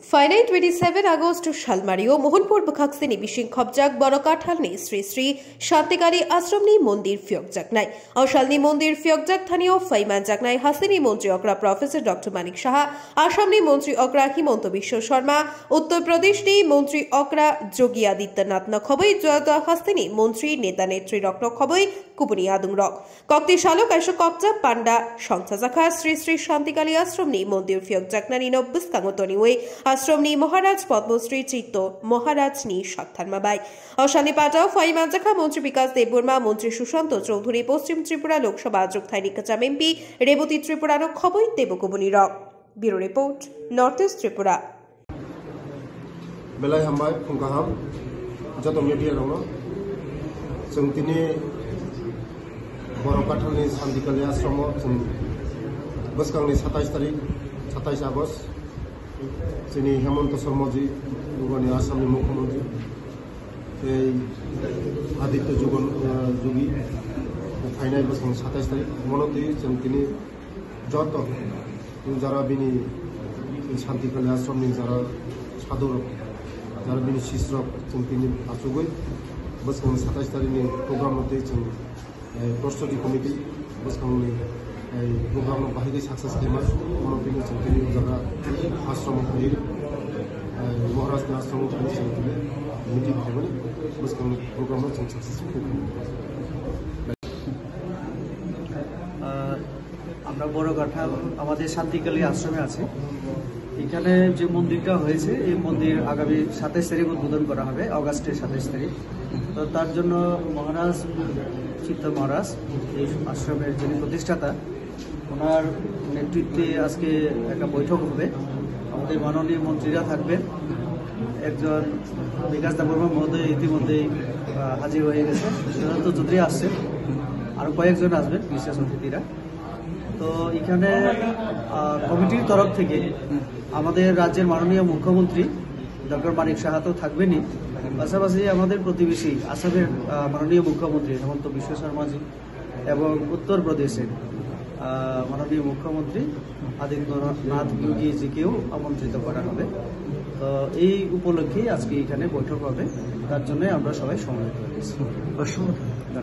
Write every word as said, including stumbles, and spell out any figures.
Phainai twenty seven August salmario Mohanpur bwkhaksini bising khopjak Borok Kathalni Sri Sri Shantikali Ashramni mondir phiyokjaknai. O salni mondir phiyokjak thanio phaimanjaknai hasteni montri okra Professor Doctor Manik Saha, Assamni montri okra Himanta Biswa Sarma, Uttar Pradeshni montri okra Yogi Adityanath no khobwi jua jua hasteni montri neta netri rokno khobwi kubuni adungrok. Kokti salo kaisa kokcha panda songchajakha Sri Sri Shantikali Ashramni mondir phiyokjaknani no bwskango toniwi Ashramni Maharaj Padma Sri Chitto Maharajni saktharma bai. O salni patao phai manjakha Montri Bikas Debbarma, Montri Sushanto Chowdhury, Poschim Tripura Lok Sabha Jukthani Kacham M P Reboti Tripura no khobwi teibo kubuni rok. Bureau Report, North East Tripura. Belai hambai, phung kaham, joto media rokno. Chwng tini Borok Kathalni Shantikali Ashramo chwng bwskangni satais tarik, satais August, chini Hemanta Sarmaji, Bugani Assamni Mukhyamantri, tei Aditya Jugon, uh, Jugi, phainai bwskang satais tarik, mono twi chwng tini joto, jara bini Shantikali Ashramni jara sadhurok, jara bini sisrok, chwng tini achugwi bwskang satais tarikni program no tei chwng, eh, Prostoti Committee bwskangni, eh, program no bahai khe success khaima, mono tini chwng tini o jaga ashram o phaiwi, eh, Maharajni ashram o phaiwi chwng tini meeting khaimani bwskangni program no chwng successful khaimani. আহ, আমরা বড় কাঠাল আমাদের শান্তিকালী আশ্রমে আছি। এখানে যে মন্দিরটা হয়েছে, এই মন্দির আগামী সাতাইশ তারিখ উদ্বোধন করা হবে, অগাস্টের সাতাইশ তারিখ। তো তার জন্য মহারাজ চিত্ত মহারাজ, এই আশ্রমের যিনি প্রতিষ্ঠাতা, ওনার নেতৃত্বে আজকে একটা বৈঠক হবে। আমাদের মাননীয় মন্ত্রীরা থাকবেন, একজন বিকাশ দেববর্মা মহোদয় ইতিমধ্যেই, আহ, হাজির হয়ে গেছে, সুশান্ত চৌধুরী আসছেন, আরও কয়েকজন আসবেন বিশেষ অতিথিরা। তো এখানে, আহ, কমিটির তরফ থেকে আমাদের রাজ্যের মাননীয় মুখ্যমন্ত্রী ডক্টর মানিক সাহা তো থাকবেনই, পাশাপাশি আমাদের প্রতিবেশী আসামের, আহ, মাননীয় মুখ্যমন্ত্রী হিমন্ত বিশ্ব শর্মাজি এবং উত্তর প্রদেশের, আহ, মাননীয় মুখ্যমন্ত্রী আদিত্যনাথ যোগীজিকেও আমন্ত্রিত করা হবে। তো এই উপলক্ষেই আজকে এখানে বৈঠক হবে, তার জন্য আমরা সবাই সমবেত হয়েছি। অসংখ্য ধন্যবাদ।